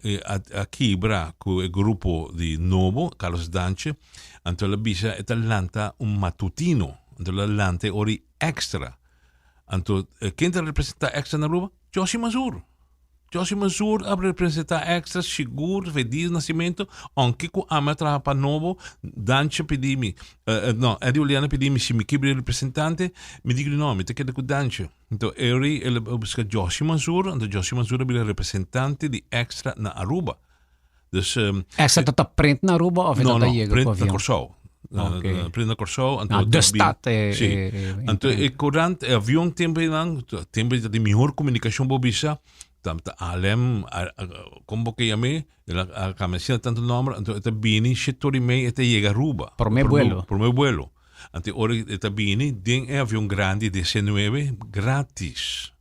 a kibra ku e grupo di Nobo, Carlos Dantje, anto el a bisa e ta lanta un matutino. Anto el a lanta e ora extra. Anto ken ta representá extra na Aruba? Joshi Mazur. Joshi Mazur a representá extra sigur fe dia di nacimento, aunke ku ami a traha pa Nobo, Dantje pidi mi, no, Eddy Oliana pidi mi si mi ke bira representante, mi di ku no, mi ta keda ku Dantje. Anto eri el a buska Joshi Mazur, anto Joshi Mazur a bira representante di extra na Aruba. Dus, Extra ta ta print na Aruba of e no, ta no, yega print ku na avion? Kòrsou. Ok. Print na Kòrsou. Anto Na de ta bin- stad e, Sí. e, e Anto imprenta. e korant, e avion tempo nan, tempo ta di mihor komunikashon bo bisa, ta ta ALM, a- a- kon bo ke yam'é, el a a kambia asina tantu nòmber, anto e ta bini shete ora i mei e ta yega Aruba. Promé buelo. Promé buelo. Anto e ora e ta bini den e avion grandi DC-9 gratis.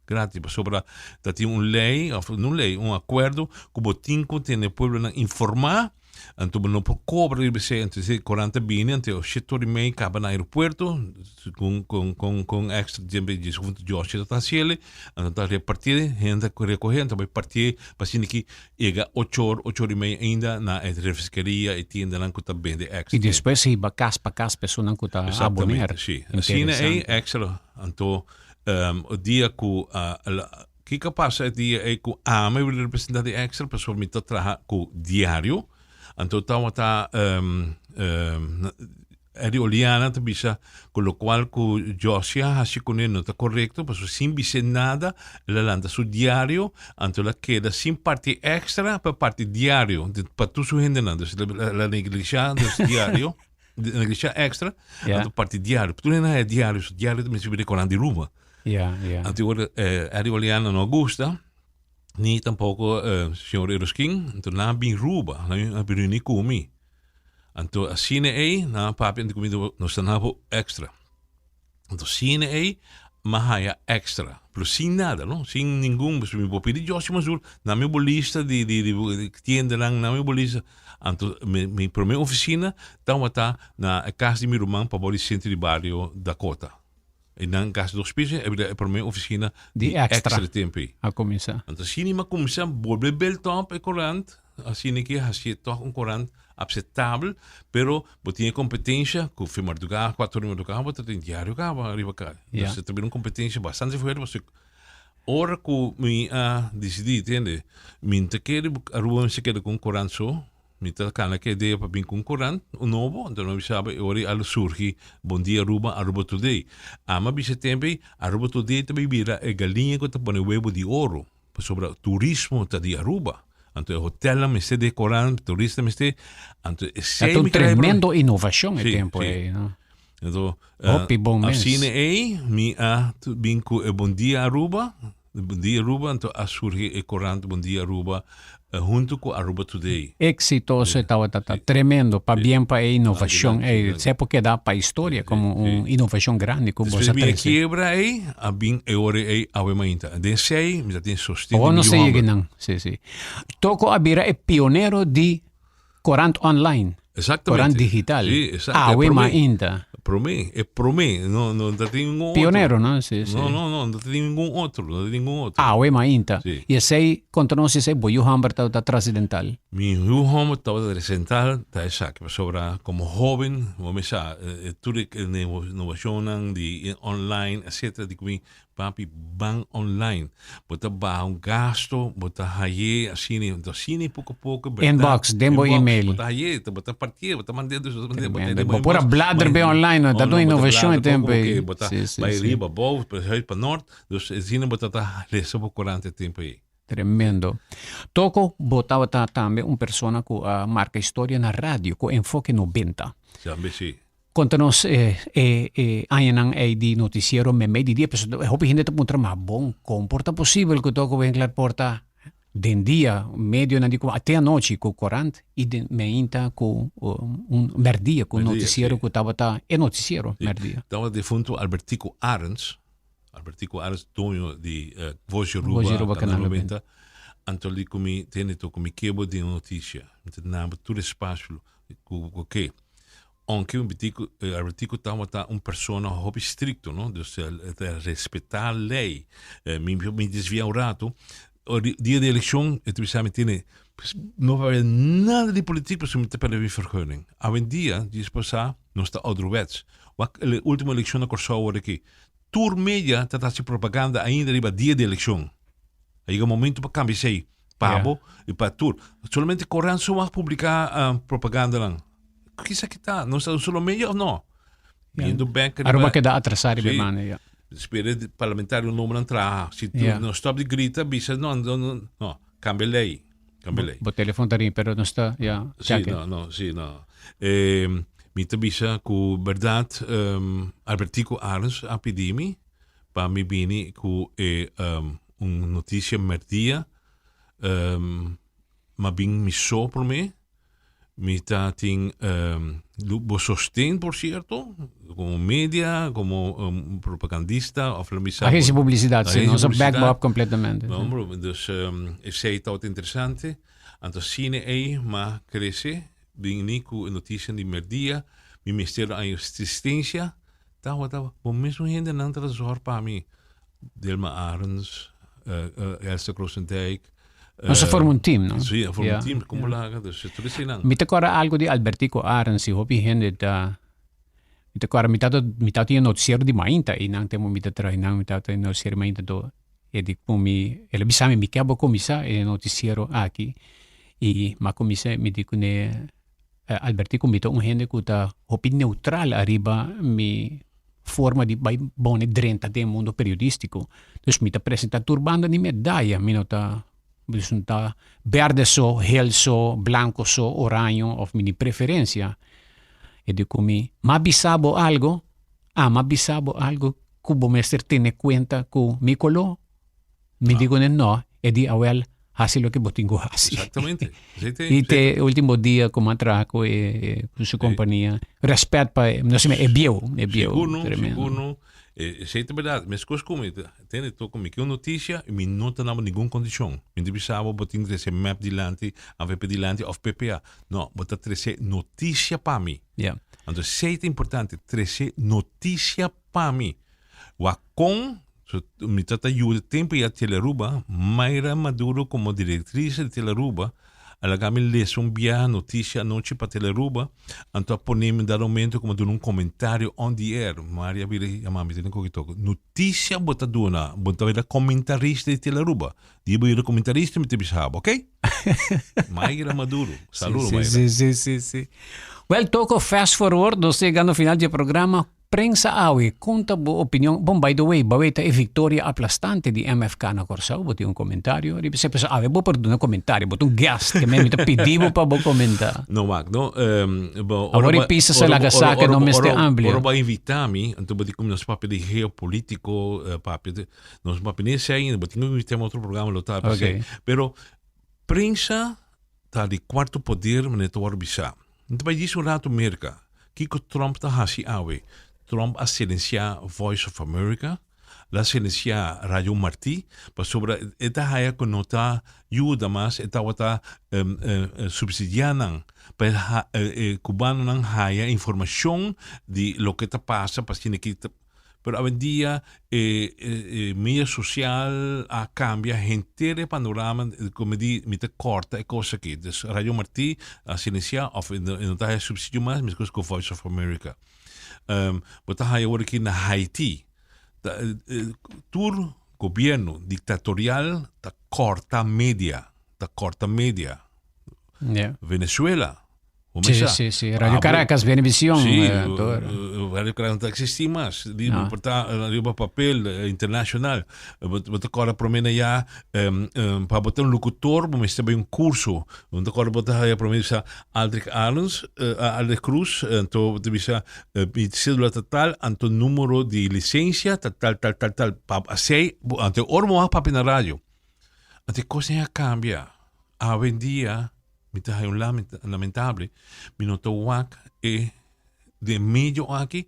Gratis, pasobra ta tin un lei, of no un lei, un akuerdo ku bo tin ku tene pueblonan informá, anto bo no por kobra riba esei, anto esei korant ta bini, anto shete ora i mei kaba na aeropuerto, kon kon kon kon extra djembe dje segun Joshi ta hasiel, anto ta repartié, hende ta rekohé, anto bai partié pa asina ki yega ocho or, ocho or i mei ainda na e refreskeria, e tiendanan ku ta bende extra. I despues hiba kas pa kas pa esunnan ku ta aboner. Exactamente, si. Asina ei extra, anto O dia ku kiko a pasa e dia ei ku ami a representá di Extra pasobra mi ta traha ku diario anto tabata Eddy Oliana ta bisa ku lokual ku Joshi a hasi kuné no ta korekto pasobra sin bis'é nada el a lanta su diario anto el a keda sin parti Extra pa parti diario pa tur su hendenan dus el a negligshá dus diario. Negligencia extra, Ja. anto parti diario. Tur hende haya diario, so diario ta mester bira koran di Ruma. Ja, ja. Anto ora eh, Eddie Oliana no gusta, ni tampoco eh, señor Eroskin, anto nan a bin Ruba, nan a bin reuni ku mi. Anto asina ei, nan a papia anto ku mi, nos ta nabo extra. Anto sine ei m'a haya extra, pero sin nada no, sin ningun, pasobra mi por pidi Joshi Mazur, na mi bo lista di di di tiendanan, na mi bo lista. Anto mi mi prome oficina tabata na e cas di mi ruman pabou di centro di bario Dakota. Einan cas dos piso e bira e prome oficina Di di extra. extra tempo ei. A cuminsa. Anto asina mi a cuminsa bolbe build up e corant. Asina ke hasié tòg un korant apseptabel, pero bo tin e kompetensha ku fin mardugá, kuater ora di mardugá bo ta tin diario kaba riba kaya. Ja. Dus e ta bira un kompetensha bastante fuerte pasobra ora ku mi a disidí, tende, mi no ta kere Aruba mester keda ku un korant so, mi ta kana ku e idea pa bin ku un korant nobo, anto mi bisa e ora ei a surgi Bon Dia Aruba, Aruba Today. Ami a bisa e tempu ei, Aruba Today ta bai bira e galiña ku ta pone webo di oro. Pasobra turismo ta di Aruba. Anto e hotelnan mester decorá, turista mester. Anto esei Ta un mi kere tremendo innovacion e Sí, tempo sí. ei, no? Anto, Hopi bon mes. Asina ei mi a bin ku e Bon Dia Aruba, Bon Dia Aruba, anto a surgi e korant Bon Dia Aruba hunto ku Aruba Today. Exitoso e tabata ta tremendo, pabien pa e innovacion ei, se por keda pa historia como un innovacion grandi cu bos Despues a bin e trece. kiebra ei, a bin e ora ei awe mainta. Den esei mi ta tin sosten di Awor mi nos yu ta yega homber. nan, si si. Toko a bira e pionero di Corant online. Exactamente. Corant digital. Sí, exacto. Awe Promé. mainta. Promé, e promé, no, no ta tin ningun otro. Pionero, no? Sí, sí. No, no, no, no ta tin ningun otro, no ta tin ningun otro. Awe mainta. Sí. Y esey, konta nos esey, bo yu homber tabata trascendental. Mi yu homber tabata trascendental ta esaki, pasobra como hoben, bo mi sa, tur e innovacionnan di online, etcetera, di cu mi Papi ban online. Bo ta baha un gasto, bo ta haye asina, enton asina poko poko berdad. Inbox, den bo email. Bo ta haye, bo ta partié, bo ta mand'é dus, bo ta mand'é, bo ta Tremendo. den Bo por a blader be online, no? Ta un innovacion e tempo ei. Bo ta Sí, sí, bai sí. riba, abou, pa zuid, pa nort, dus asina bo ta ta lesa bo korant e tempo ei. Tremendo. Toko, bo tabata tambe un persona ku a marka historia na radio ku Enfoke 90. Tambe si. Konta nos e e e añanan ei di notisiero meimei di dia, pasobra hopi hende ta puntra, ma bon, kon por ta posibel ku Toko Winkler por ta den dia, medionan di te anochi ku korant i den meinta ku un merdia ku notisiero ku tabata e notisiero merdia. Tabata defunto Albertico Arends, Albertico Arends doño di Voz di Aruba, Canal 90, anto li ku mi tende to ku mi kebo den notisia, mi ta naba tur espasio ku ku ke. Aunke Albertico, Albertico tabata un persona hopi stricto, no? Dus el ta respetá lei. Mi mi desviá un rato. Dia di elekshon e ta bisa mi tene, no pa haber nada di politiek pasobra mi ta perde mi vergunning. Awendia, dies pasá, nos ta ouderwets. Wak e ultimo elekshon na Kòrsou awor aki. Tur media ta hasi propaganda ainda riba dia di elekshon. A yega momento pa kambia esei. Pa bo i pa tur. Solamente korant so mag publiká propagandanan. Kisa ki ta? Nos ta un solo media of no? Biendo bek riba. Aruba keda atrasá riba e mane, ya. Spera di parlamentario nobonan traha. Si tu no stop di grita, bisa no, no, no, no. Kambia lei. Kambia lei. Bo telefon ta ring, pero nos ta, ya, Sí, chake. no, no, sí, no. Eh, mi ta bisa ku bèrdat um, Albertico Arends a pidi mi pa mi bini ku e um, un notisia mèrdia. Um, m'a bin mi so promé. Mi ta tin bo sosten por cierto, como media, como propagandista of lo misa. Agencia de publicidad, sí, nos back bo up completamente. No, bro, dus esey tabata interesante. Anto asina ey m'a crece, bini cu e noticianan di merdia, mi mester a asistencia, tabata bo mesmo hendenan ta zorg pa mi. Dilma Arends, Elsa Krosendijk. Nos a forma un team, no? Sí, a forma un team, como laga, dus tur eseinan. Mi ta kòrda algo di Albertico Arends, y hopi hende ta, mi ta kòrda mi tata, mi tata tin e noticiero di mainta einan tempo mi ta traha einan, mi tata tin e noticiero di mainta, anto e di ku mi, el a bisa mi, mi ke abo kuminsá e noticiero aki, y mi a kuminsá, mi di kuné Albertico mi ta un hende ku ta hopi neutral ariba mi forma di bai bone drenta den mundo periodístiko. Dus mi ta presentá tur banda di medaya, mi no ta dus no ta berde so, hel so, blanko so, oraño òf mi tin preferensia. E di ku mi, m'a bisa bo algo, ah m'a bisa bo algo ku bo mester tene kuenta ku mi koló? Mi di kuné no, e di awel hasi loke bo tin ku hasi. Exactamente. I te ultimo dia ku mi a traha ku e ku su kompania. Respet pa e, no seme e bieu, e bieu. Sigur no, sigur no. Esei ta berdad. Meskos ku mi ta tende tok mi ke un notisia i mi no ta naba ningun kondishon. Mi ta bisa bo bo tin trese mep dilanti, avp dilanti òf ppa. No, bo ta trese notisia pa mi. Anto esei ta importante, trese notisia pa mi. Wak kon So, mi tata yuda tempo ya Telearuba, Mayra Maduro como directrice di Telearuba, a laga mi lesa un biaha noticia anochi pa Telearuba, anto a pone mi dado momento como duna un comentario on the air. Maria a bira yama mi tene koki toko. Noticia bo ta duna, bo ta bira comentarista di Telearuba. Dia bo bira comentarista mi ta bisa bo, ok? Mayra Maduro. Saludo, Mayra. Si, si, si, si. Well, Toko, fast forward, nos ta yegando final di e programa. Prensa awe, kon ta bo opinion? Bon, by the way, bawey ta e victoria aplastante di MFK na Kòrsou? Bo tin un komentario riba esei? Pasobra awe bo por duna komentario, bo ta un guest, ke men mi ta pidi bo pa bo komentá. No wak, no. Bo, ora Awor e pisa sa laga sa ke no mester amplia. Ora bo a invitá mi, anto bo di ku nos papia di geopolitico, papia di, nos papia ni esei ainda, bo tin ku invitá mi otro programa lo ta esei. Pero prensa ta di cuarto poder, manera ta wòrdu bisá. Mi ta bai djis un ratu Merka. Kiko Trump ta hasi awe? Trump a silensiá Voice of America, el a silensiá Radio Martí, pasobra e ta haya ku no ta yuda mas, e tabata supsidiá nan pa e kubanonan haya informashon di loke ta pasa pa asina ki ta. Pero awendia e e media social a cambia henter e panorama como di mi ta corta e cos aki. Dus Radio Martí a silencia of e no ta haya subsidio mas mescos cu Voice of America. Um, bo ta haya awor aki na Haiti ta tur gobierno dictatorial ta corta media, ta corta media. Yeah. Venezuela. Si, si, si. Radio Caracas, Venevisión. Si, Radio Caracas no ta existi mas. Di no. Por ta riba papel internacional. Bo ta corda prome na ya pa bo ta un locutor bo mester bai un curso. Bo ta corda bo ta haya prome bisa Aldrich Arends, Aldrich Cruz, anto bo ta bisa mi cédula ta tal, anto numero di licencia ta tal tal tal tal. Pa asey, anto ora bo wak papia na radio. Anto e cosnan a cambia. Awendia mi ta haña un lamentable, mi no ta wak e den medio aki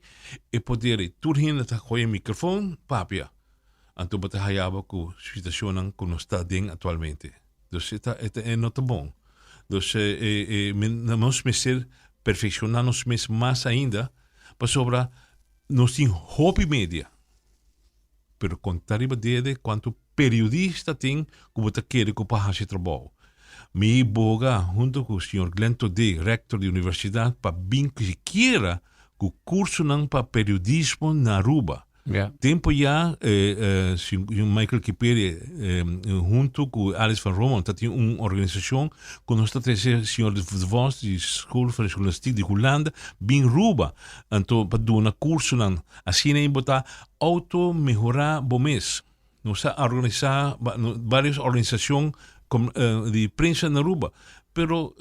e poder ei. Tur hende ta kohe microfoon papia, anto bo ta haya bo ku situacionnan ku nos ta den actualmente. Dus e ta e no ta bon. Dus e nos mester perfecciona nos mes mas ainda pasobra nos tin hopi media. Pero konta riba dede kuantu periodista tin ku bo ta kere ku pa hasi trabou. Mi boga huntu ku señor Glenn Todé, rector di universidad, pa bin sikiera ku kursonan pa periodismo na Aruba. Tempo ya señor Michael Kiperi huntu ku Alice van Rommel ta tin un organisashon ku nos ta trese señor De Vos di School van Journalistiek di Hulanda bin Ruba anto pa duna kursonan. Asina ei bo ta auto mehorá bo mes. Nos a organisá varios organisashon di prensa na Aruba, pero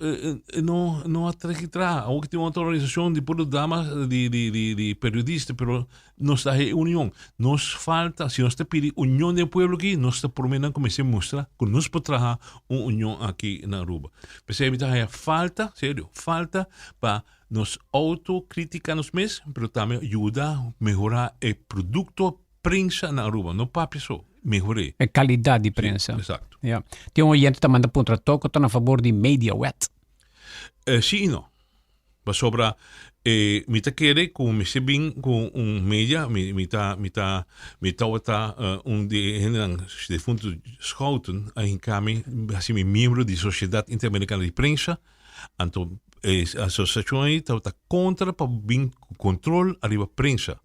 no no a treki traha. Awor ki tin otro organisashon di puro damas di di di di periodista, pero nos ta haña e union. Nos falta, si nos ta pidi union den e pueblo aki, nos ta prome nan kuminsá mustra ku nos por traha un union aki na Aruba. P'esei mi ta haña falta, serio, falta pa nos autokritika nos mes, pero tambe yuda mehorá e produkto prensa na Aruba, no papia so, mehor'é. E calidad di prensa. Sí, exacto. Ja. Tin un oyente ta manda puntra toko ta na fabor di mediawet. Eh, sí y no. Pasobra eh, mi ta kere ku mester bin ku un media, mi, mi ta, mi ta, mi tabata uh, un di e hendenan defunto Schouten a hinka mi, hasi mi miembro di Sociedad Interamericana di Prensa, anto e asosiashon ei tabata kontra pa bin ku kontrol ariba prensa.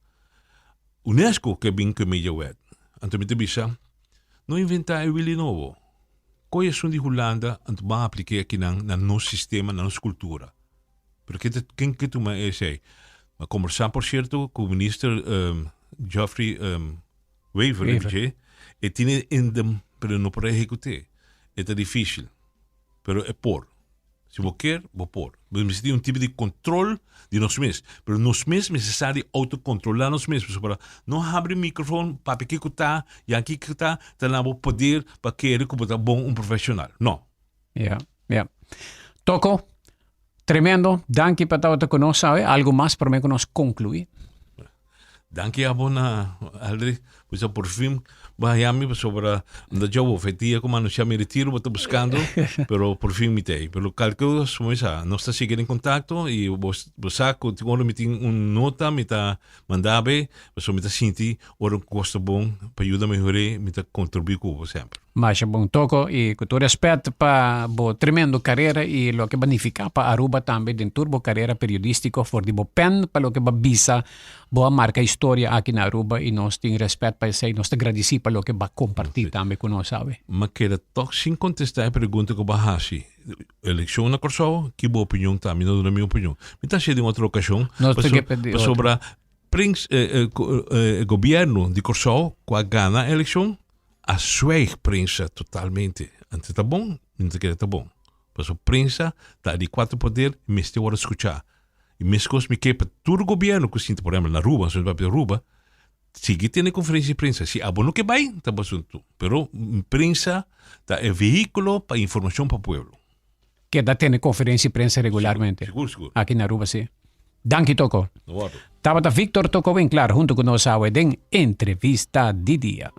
UNESCO ke bin ku e mediawet. Anto mi ta bisa, no inventá e wili nobo. Koe esun di Hulanda anto ban aplik'é akinan na nos sistema, na nos kultura. Pero ke ta ken ke tuma esei? Mi a kombersá por sierto ku minister Geoffrey Wever riba dje. E tene in de pero e no por ehekut'é. E ta difísil. Pero e por. Si bo kier, bo por. Bo mester tin un tipo di control di nos mes. Pero nos mes mester sa di autocontrola nos mes. Pasobra no habri microfoon, papia kiko ta, yan kiko ta, ta na bo poder pa kere ku bo ta bon un profesional. No. Ja, ja. Toko, tremendo. Danki pa tabata ku nos awe. Algo mas prome ku nos conclui? Danki abo na Aldrich, pues por fin bo haya mi pasobra unda djo bo fe dia ku mi anuncia mi retiro bo ta buskando, pero por fin mi ta ei. Pero kalke kos mi sa, nos ta sigui den kontakto i bo bo sa ku tin ora mi tin un nota mi ta manda be, pasobra mi ta sinti ora un kos ta bon pa yuda mehor'é mi ta kontribuí ku bo semper. Masha bon toko i ku tur respet pa bo tremendo karera i loke bo a nifiká pa Aruba tambe den tur bo karera periodístiko for di bo pen pa loke bo a bisa bo a marka historia aki na Aruba i nos tin respet pa esei nos ta gradisí pa loke bo a kompartí tambe ku nos awe. M'a keda tòg sin kontestá e pregunta ku bo a hasi. Elekshon na Kòrsou, ki bo opinion ta? Mi no duna mi opinion. Mi ta hasié den otro okashon pasobra prins e gobièrnu di Kòrsou ku a gana elekshon a zwijg prensa totalmente. Anto ta bon? Mi no ta kere ta bon. Pasobra prensa ta di kuater poder i mester wòrdu skuchá. I meskos mi ke pa tur gobièrnu ku sinta, por ehèmpel na Aruba, nos papia di Aruba, sigui tene konferensia di prensa. Si abo no ke bai, ta bo asuntu. Pero prensa ta e vehíkulo pa informashon pa pueblo. Keda tene konferensia di prensa regularmente. Sigur, sigur. Aki na Aruba, si. Danki Toko. No wòrdu. Tabata Victor Toko Winklaar huntu ku nos awe den Entrevista di Dia.